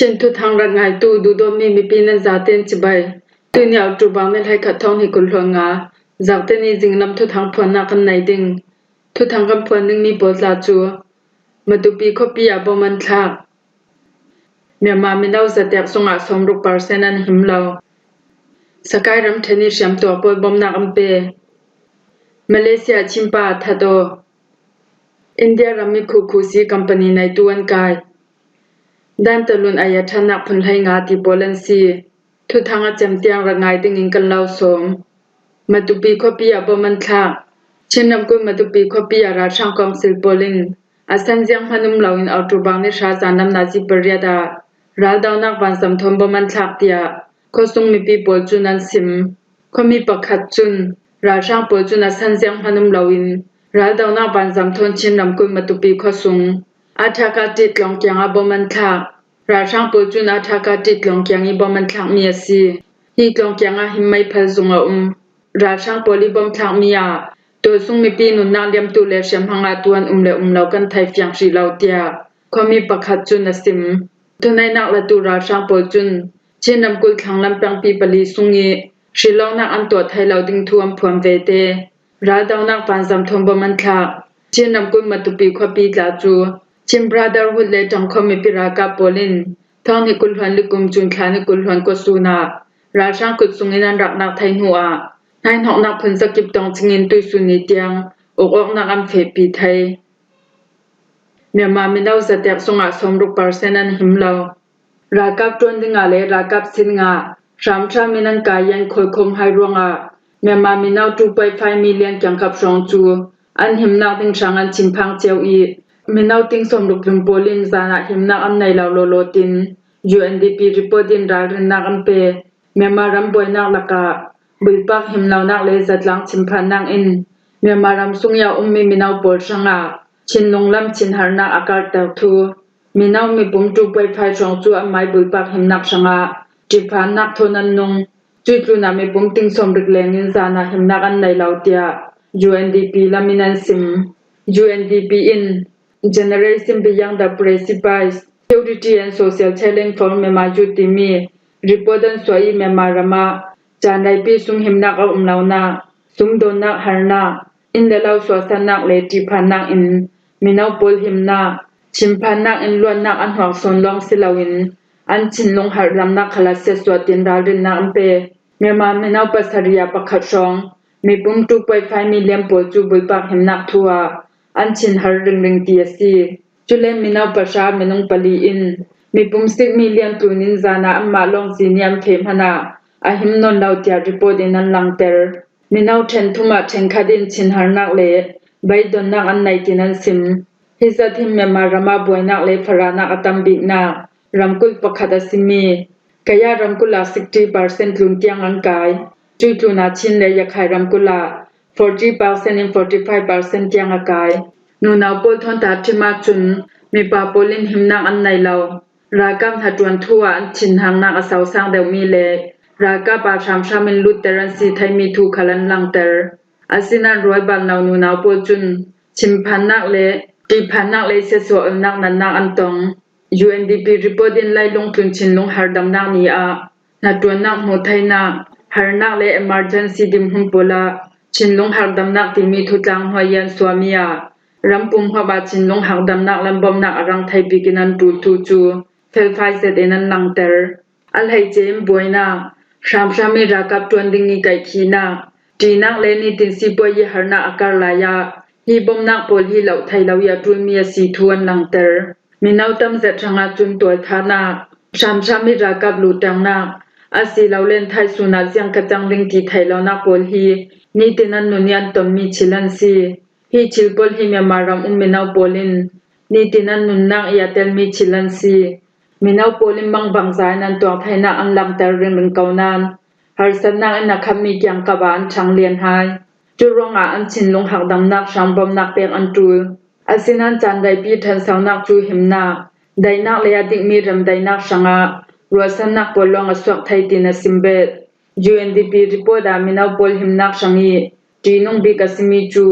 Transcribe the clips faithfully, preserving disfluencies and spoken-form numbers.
Chin thuthang rak ngaitu duhdawtmi mipi nan zaten cibai. Tuini October ni hleikhat thawng hnih kul hluan nga, Zakte ni zinglam thuthang phuannak kan nei ding. Thuthang kan phuan dingmi pawl tla cu Matupi khuapi ah bom an thlak. Myanmar mino zatek sungah sawmruk percent an him lo. Sakai ramṭhen i hriamtuar pawl bomnak an pe. Malaysia Chin pa a that aw. India ram i khukhu si company neitu an kai. Dan talun a ya ṭhannak phun hlei nga ti pawl an si. Thuthang a cem tiang rak ngai dingin kan lo sawm. Matupi khuapi ah bom an thlak. Chin ramkulh Matupi khuapi ah ralhrang kawngsil pawl in a san zianghman um loin October ni hra zanlam nazi pariat ah raldonak vanzam thawn bom an thlak tiah khuasung mipi pawl cun an sim. Khuami pakhat cun ralhrang pawl cun a san zianghman um loin raldonak vanzam thawn Chin ramkulh Matupi khuasung Athaka ṭit tlawng kiangah bom an thlak. Ralhrang pawl cun Athaka ṭit tlawng kiang i bom an thlakmi a si. Hi tlawng kiangah him mei phal zung a um. Ralhrang pawl i bom thlakmi ah tualsung mipi nunnak liamtu le hriamhma ngah tu an um le um lo kan thei fiang hrih lo tiah khuami pakhat cun a sim. Thuneihnak latu ralhrang pawl cun Chin ramkulh thlanglam pengpi pali sung i hrilawknak an tuah thei lo ding thu an phuan ve te. Raldonak vanzam thawn bom an thlak. Chin ramkulh Matupi khuapi tla cu Chin Brotherhood le ṭangkhawm mipi ralkap pawl in thawng hnih kul hluan li kum June thla ni kul hluan kua sun ah ralhrang kut sungin an rak nak thei hnu ah hnaihnawknak phun zakip tong cingin tuisun ni tiang uk awknak an fehpi thei. Myanmar mino zatek sungah sawmruk percent an him lo. Ralkap ṭuan dingah le ralkap sin dingah hramhram in an kai i an khawlkhawm hai ruangah Myanmar mino two point five million kiangkap hrawng cu an himnak ding hrang an chin phang cio i mino ting sawmruk tlun pawl in zan ah himnak an nei lo lawlaw tin U N D P report in ralrinnak an pe. Myanmar ram buainak lakah bulpak him lonak le zatlang chinphannak in Myanmar ram sung i a ummi mino pawl hrangah chin lunglam chin harnak a karhter thu. Mino mipum two point five hrawng cu an mai bulpak himnak hrangah ṭihphannak thawn an nung. Cuih tlunah mipum ting sawmruk lengin zan ah himnak an nei lo tiah U N D P lam in an sim. U N D P in Generation Beyond the Precipice, Security and Social Challenge for Myanmar Youth timi report an suah i Myanmar ram ah caan reipi sung himnak a um lonak, sumdawnnak harnak, inn le lo suahsannak le ṭihphannak in mino pawl himnak, chinphannak in luatnak an huak sawn lawng si loin an thinlung harhdamnak khal a siatsuah tin ralrinnak an pe. Myanmar mino pasarih ah pakhat hrawng mipum two point five million pawl cu bulpak himnak thu ah an thin har ringring ti a si. Cule mino pahra minung pali in mipum six million tlun in zan ah anmah lawng zin i an feh hmanh ah a him nawn lo tiah report in an langter. Mino ṭhen thum ah ṭhenkhat in thinharnak le beidonnak an nei tin an sim. Hi zat hi Myanmar ram ah buainak le farahnak a tam biknak ramkulh pakhat a simi Kaya ramkulh ah sixty percent tlun tiang an kai. Cuih tlun ah Chin le Yakhai ramkulh ah forty percent in forty five percent tiang a kai. Nunau pawl thawn ta ṭhim ahcun mipa pawl in himnak an nei lo. Ralkap hnaṭuan thu ah an thinharnak a sosang deuhmi le ralkap ah hramhram in lutter an si theimi thu khal an langter. Asinain rualbanlo nunau pawl cun chinphannak le ṭihphannak le siatsuah olnak natnak an tong. U N D P report in Lailung tlun thinlung harhdamnak ni ah hnaṭuannak hmuh theinak, harnak le emergency dinhmun pawl ah thinlung harhdamnak timi thutlang hnuai i an suahmi ah ram pumhmawh ah thinlung harhdamnak lam bawmhnak a rang thei bik in an ṭul thu cu felfai zet in an langter. A hleice in buainak, hramhram i ralkap ṭuan ding i kaihkhihnak, ṭihnak le nitin sipuai i harnak a kar lai ah hi bawmhnak pawl hi loh thei lo i a ṭulmi a si thu an langter. Mino tam zet hrangah cun tualthanak, hramhram i ralkap luhternak, asilole thaizing ah ziang ka cang ding ti thei lonak pawl hi nitin an nun i an tonmi thil an si. Hi thil pawl hi Myanmar ram um mino pawl in nitin an nunnak i a telmi thil an si. Mino pawl in mangbangza in an tuak theinak an langter ringring ko nain harsatnak in a khammi kiangkap ah an ṭhang lian hai. Cu ruangah an thinlung harhdamnak hrang bawmhnak pek an ṭul. Asinain caan reipi ṭhansonak cu himnak, daihnak le a dikmi ram daihnak hrangah ruahsannak pawl lawng a suak thei tin a sim bet. U N D P report ah mino pawl himnak hrang i ṭihnung bik a simi cu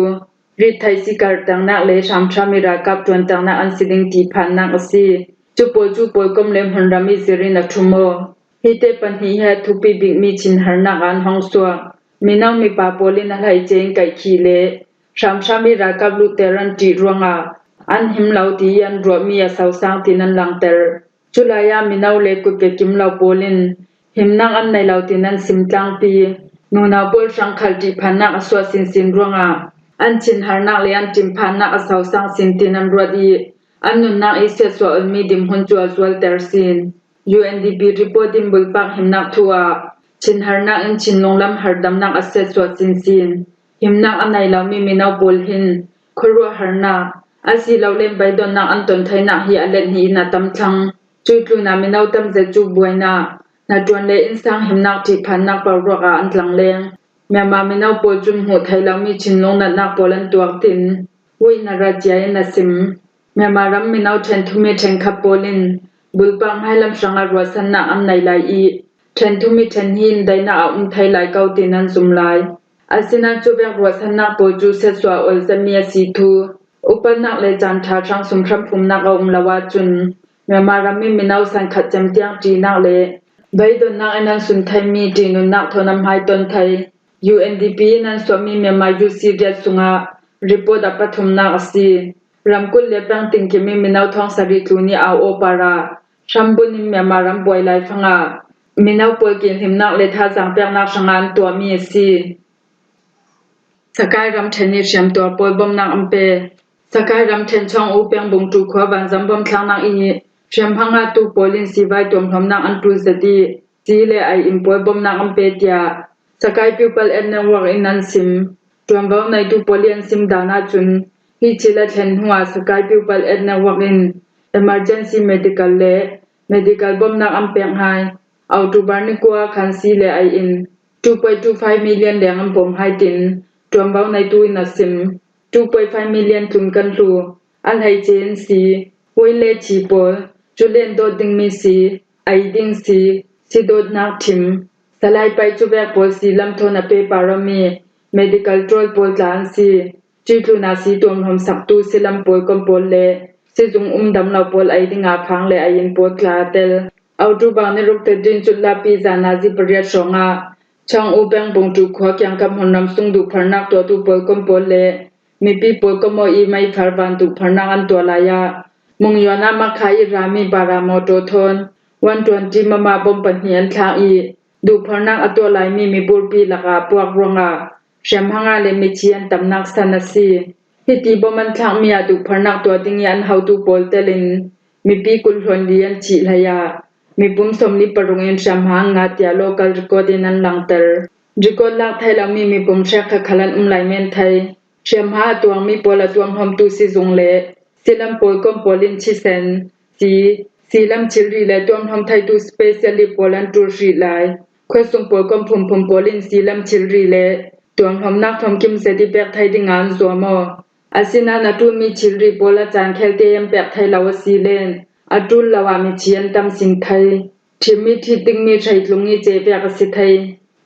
rittheih si karhternak le hramhram i ralkap ṭuanternak an si ding ti phannak a si. Cu pawl cu pawlkom le hmunram i zir in a ṭhum aw. Hite pahnih hi a thupi bikmi thinharnak ah an hong suak. Mino mipa pawl in a hleice in kaihkhih le hramhram i ralkap luhter an ṭih ruangah an him lo ti i an ruahmi a sosang tiin an langter. Culai ah mino le kut kekim lo pawl in himnak an nei lo tiin an sim tlangpi. Nunau pawl hrang khal ṭihphannak a suah sinsin ruangah an thinharnak le an ṭimphannak a sosang sin tiin an ruat i an nunnak i siatsuah awlmi dinhmun cu a zualter sin. U N D P report in bulpak himnak thu ah thinharnak in thinlung lam hardamnak a siatsuah sinsin. Himnak a nei lomi mino pawl hin khuaruahharnak, asilole beidonnak an ton theinak hi a let hnih in a tam thlang. Cuih tlunah mino tam zet cu buainak, hnaṭuan le innsang himnak ṭihphannak paruak ah an tlangleng. Myanmar mino pawl cun hmuh theih lomi thinlung natnak pawl an tuak tin Win Naratia in a sim. Myanmar ram mino ṭhen thum i ṭhenkhat pawl in bulpak hmailam hrangah ruahsannak an nei lai i ṭhen thum i ṭhen hnih in daihnak a um thei lai ko tiin an zum lai. Asinain cuvek ruahsannak pawl cu siatsuah awlzami a si thu upatnak le caan ṭha hrang sumhram pumhnak a um lo ahcun Myanmar ram i mino san khat cem tiang ṭihnak le beidonnak in an sun theimi ṭihnunnak thawn a hmaiton thei U N D P in an suahmi Myanmar U C riat sungah report a pathumnak a si. Ramkulh le peng tinkim i mino thawng sarih tlun i au aw par ah hrambun in Myanmar ram buai laifang ah mino pawl kihlimnak le thazaang peknak hrangah an tuahmi a si. Sakai ramṭhen i hriamtuar pawl bawmhnak an pe. Sakai ramṭhen Chawng U peng Bungṭu khua vanzam bawmh thlaknak i hriamhma ngahtu pawl in sivai tuamhlawmnak an ṭul zet i si le ai in pawl bawmhnak an pe tiah Sakai People Aid Network in an sim. Ṭuanvo neitu pawl i an sim dan ahcun hi thil a thlen hnuah Sakai People Aid Network in emergency medical le medical bawmhnak an pek hai. October ni kua khan si le ai in two point two five million leng an bawm hai tin ṭuanvo neitu in a sim. Two point five million tlun kan hlu. A hleice in si, hui le thi pawl, cu len dawt dingmi si, ai ding si, si dawtnak thim, salai pai cuvek pawl si lam thawn a pe parami medical troll pawl tla an si. Cuih tlunah si tuamhlawm saktu silam pawl kom pawl le sizung um dam lo pawl ai dingah fang le ai in pawl tla a tel. October ni ruk te din cutlapi zan nazi pariat hrawngah Chawng U peng Bungṭu khua kiangkap hmunram sung duhpharnak tuahtu pawl kom pawl le mipi pawl kom aw i meifar van duhpharnak an tuah lai ah Mungyuan ah Makha i rami para mawṭaw thawn one twenty mama bawm pahnih an thlak i duhpharnak a tuah laimi miburpi lakah a puak ruangah hriamhma ngah le mithi an tamnak san a si. Hiti bawm an thlakmi ah duhpharnak tuah ding i an hotu pawl telin mipi kul hluan li an thih hlei ah mipum sawmli paruk in hriamhma an ngah tiah local record in an langter. Record lak thei lomi mipum hrekkhat khal an um lai men thei. Hriamhma a tuangmi pawl a tuamhlawmtu sizung le silam pawl kom pawl in thisen, si, silam thilri le tuamhlawm theitu specialist pawl an ṭul hrih lai. Khuasung pawl kom phunphun pawl in silam thilri le tuamhlawmnak thawmkim zet i pek thei dingah an zuam aw. Asinain a ṭulmi thilri pawl a caan khelte an pek thei lo a si len a ṭul lo ah mithi an tam sin thei. Ṭhimmi ṭhit dingmi hreitlung i ceh vek a si thei.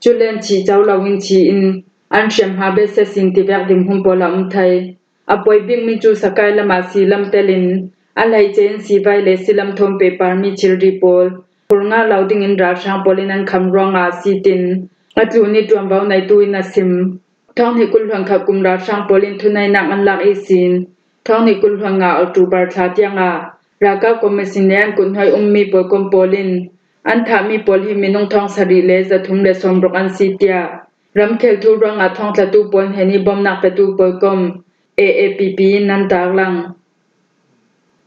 Cu len thih co loin thi in an hriamhma besia sin tivek dinhmun pawl a um thei. A poi bikmi cu Sakai lam ah silam telin a hleice in sivai le silam thawn pehparmi thilri pawl phur ngah lo dingin ralhrang pawl in an kham ruangah a si tin a tlun i ṭuanvo neitu in a sim. Thawng hnih kul hluan khat kum ralhrang pawl in thuneihnak an lak ihsin thawng hnih kul hluan nga October thla tiangah ralkap commission le an kuthnuai ummi pawl kom pawl in an thahmi pawl hi minung thawng sarih le zathum le sawmruk an si tiah ramkhel thu ruangah thawngtlatu pawl hnen i bawmhnak petu pawl kom A A P P in an tarlang.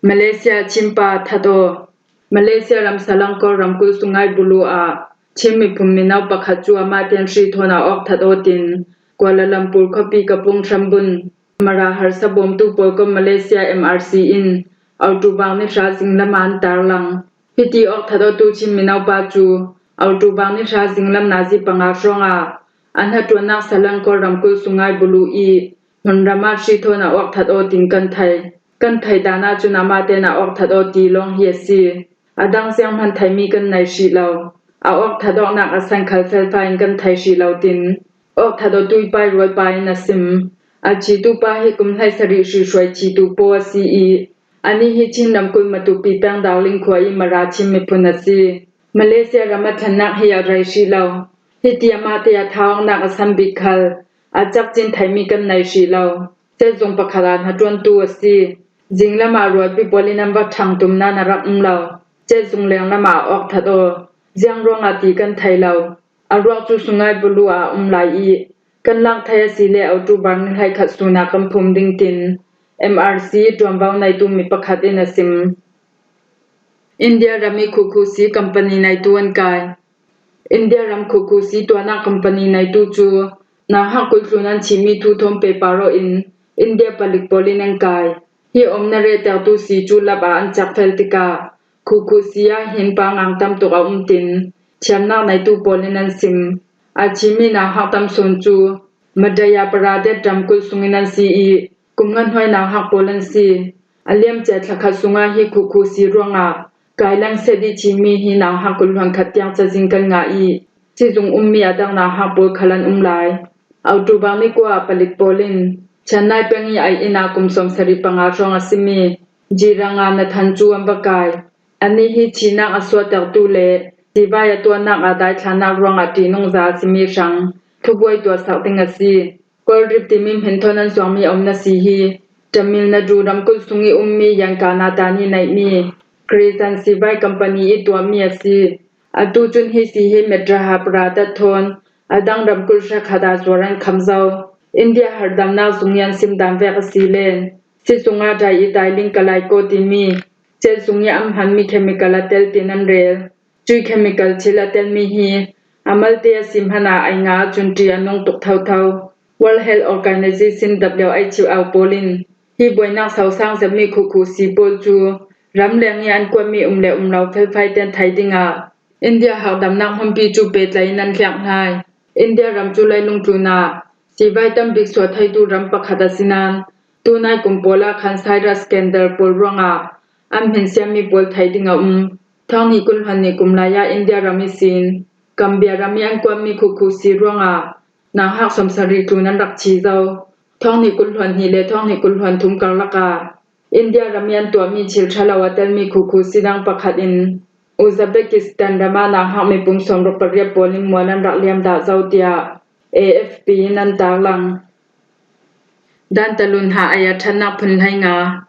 Malaysia Chin pa that aw. Malaysia ram Selangor ramkulh Sungai Buloh ah Chin miphun mino pakhat cu amah tein hri thawn a awk that aw tin Kuala Lumpur khuapi kapung hrambun Mara harsa bawmtu pawl kom Malaysia M R C in October ni hra zinglam ah an tarlang. Hiti awk that awtu Chin mino pa cu October ni hra zinglam nazi panga hrawngah a hnaṭuannak Selangor ramkulh Sungai Buloh i hmunram ah hri thawn a awk that aw tin kan thei. Kan theih dan ahcun amah tein a awk that aw ti lawng hi a si. A dang zianghman theihmi kan nei hrih lo. A awk that awknak a san khal felfai in kan thei hrih lo tin awk that awtu i pa i rualpa in a sim. A thitu pa hi kum hleisarih hrihruai thitu paw a si i Anih hi Chin ramkulh Matupi peng Darling khua i Mara Chin miphun a si. Malaysia ram a thlennak hi a rei hrih lo. Hiti amahte a thaawknak a san bik khal a cakcin theihmi kan nei hrih lo. Cetzung pakhat ah hnaṭuantu a si. Zinglam ah rualpi pawl in an va ṭhangtum nain a rak um lo. Cetzung lenglam ah a awk that aw. Ziang ruangah ti kan thei lo. A ruak cu Sungai Buloh ah a um lai i kan lak thei a si le October ni hleikhat sun ah kan phum ding tin M R C ṭuanvo neitu mi pakhat in a sim. India ram i Khukhus company neitu an kai. India ram Khukhus tuahnak company neitu cu nauhak kul tlun an chihmi thu thawn pehpar aw in India palik pawl in an kai. Hi omna rehtertu si cu lap ah an cakfel tikah Khukhus ah hin pangang tam tuk a um tin thiamnak neitu pawl in an sim. A chihmi nauhak tam sawn cu Madhya Pradesh ramkulh sungin an si i kum nga hnuai nauhak pawl an si. A liamcia thlakhat sungah hi Khukhus ruangah kai lengset i chihmi hi nauhak kul hluan khat tiang cazin kan ngah i, sizung ummi a dang nauhak pawl khal an um lai. October ni kua ah palik pawl in Chennai peng i aiin ah kum sawmsarih panga hrawng a simi Jiranga Nathan cu an va kai. Anih hi thihnak a suahtertu le sivai a tuahnak ah daithlanak ruangah ṭihnungza a simi hrang thubuai tuahsak ding a si. Kawlrip timi hmin thawn an zuangmi a um na si hi Tamil Nadu ramkulh sung i ummi Yankanathan i neihmi Christian sivai company i tuahmi a si. Atu cun hi si hi Madhya Pradesh thawn a dang ramkulh hrekkhat ah zuar an kham zo. India harhdamnak zung i an sim dan vek a si len, si sungah dai i dailing kalai ko timi cet zung i an hmanmi chemical a tel tin an rel. Cui chemical thil a telmi hi a malte a si hmanh ah ei nga ahcun ṭi a nung tuk thotho. World Health Organization, W H O, pawl in hi buainak sosang zetmi Khukhus pawl cu ramleng i an kuatmi um le um lo felfai tein thei dingah India harhdamnak hmunpi cu pehtlaih in an hliak hnai. India ram cu leilung tlun ah sivai tam bik suah theitu ram pakhat a si nain tunai kum pawl ah khan Cyrus Scandal pawl ruangah an hminsiami pawl thei ding a um. Thawng hnih kul hluan hnih kum lai ah India ram i sin Gambia ram i an kuatmi Khukhus ruangah nauhak sawmsarih tlun an rak thi zo. Thawng hnih kul hluan hnih le thawng hnih kul hluan thum karlak ah India ram i an tuahmi thil ṭha lo a telmi Khukhus dang pakhat in Uzbekistan ram ah nauhak mipum sawmruk pariat pawl in mual an rak liam dah zo, tiah A F P in an tarlang. Dantalun ha ei a ṭhatnak phun hleinga.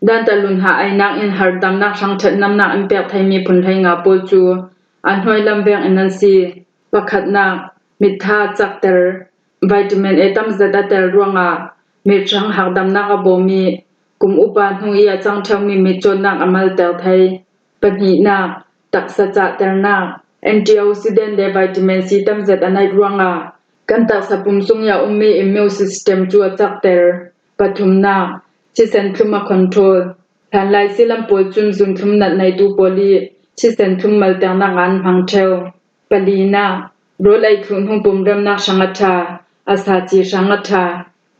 Dantalun ha einak in harhdamnak hrang ṭhatnamnak in pek theimi phun hleinga pawl cu a hnuai lam vek in an si. Pakhatnak, mitthah a cakter, vitamin A tam zet a tel ruangah mithrang harhdamnak a bawm i kum upa hnu i a cang ṭheumi mitcawtnak a malter thei. Pahnihnak, taksa cahternak, antioxidant le vitamin C tam zet a neih ruangah kan taksa pum sung i a ummi immune system cu a cakter. Pathumnak, thisen thlum a control. Hlanlai silam pawl cun zunthlum nat neitu pawl i thisen thlum malternak ah an hmang ṭheo. Palinak, rawl ei thluh hnu pumremnak hrang a ṭha, a saci hrang a ṭha.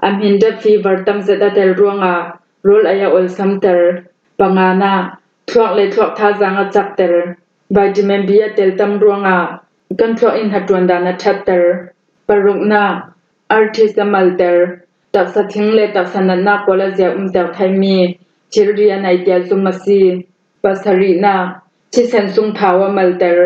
A hmin dep fever tam zet a tel ruangah rawl ei a olsamter. Panganak, thluak le thluak thazaang a cakter. Vitamin B a tel tam ruangah kan thluak in hnaṭuan dan a ṭhatter. Paruknak, arthritis a malter, taksa thling le taksa natnak pawl a zia umter theimi thilri a nei tial zum a si. Pasarihnak, thisen sung thau a malter,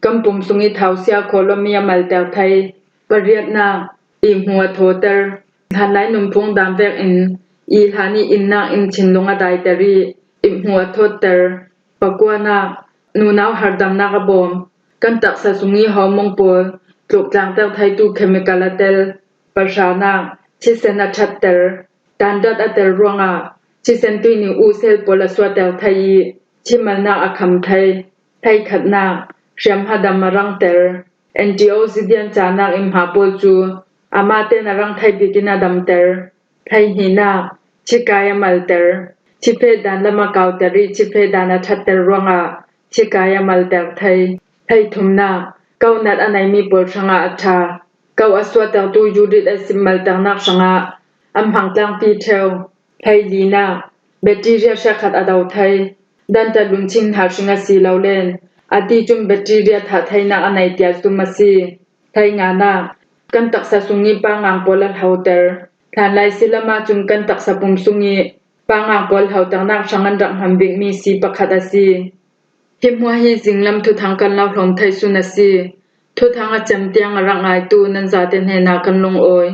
kan pum sung i thau sia khawlawmi a malter thei. Pariatnak, ihmu a thawter, hlanlai nunphung dan vekin ihlan i innak in thinlung a daiter i ihmu a thawtter. Pakuanak, nunau harhdamnak a bawm, kan taksa sung i hormone pawl tluktlangter theitu chemical a tel. Pahranak, thisen a ṭhatter, tandat a tel ruangah thisen tuihni u sel pawl a suater thei i thimalnak a kham thei. Hleikhatnak, hriamhma dam a rangter. Antioxidant cahnak i hma pawl cu amah tein a rang thei bikin a damter. Hleihnihnak, thikai a malter, thifeh dan lam a kauter i thifeh dan a ṭhatter ruangah thikai a malter thei. Hleithumnak, kaunat a neimi pawl hrangah a ṭha. Kau a suahtertu uric acid malternak hrangah an hmang tlangpi ṭheo. Hleilinak, bacteria hrekkhat a do thei. Dantalun thing hna hring a si lo len a ti cun bacteria thah theinak a nei tial zum a si. Hleinganak, kan taksa sung i pangang pawl a hloter. Hlanlai silam ahcun kan taksa pum sung i Pangak pawl hautaknak hrang an rak hman bikmi si pakhat a si. Hi hmuah hi zinglam thuthang kan lauhlawm thei sun a si. Thuthang a cem tiang a rak ngaitu nan zate hnenah kan lungawi.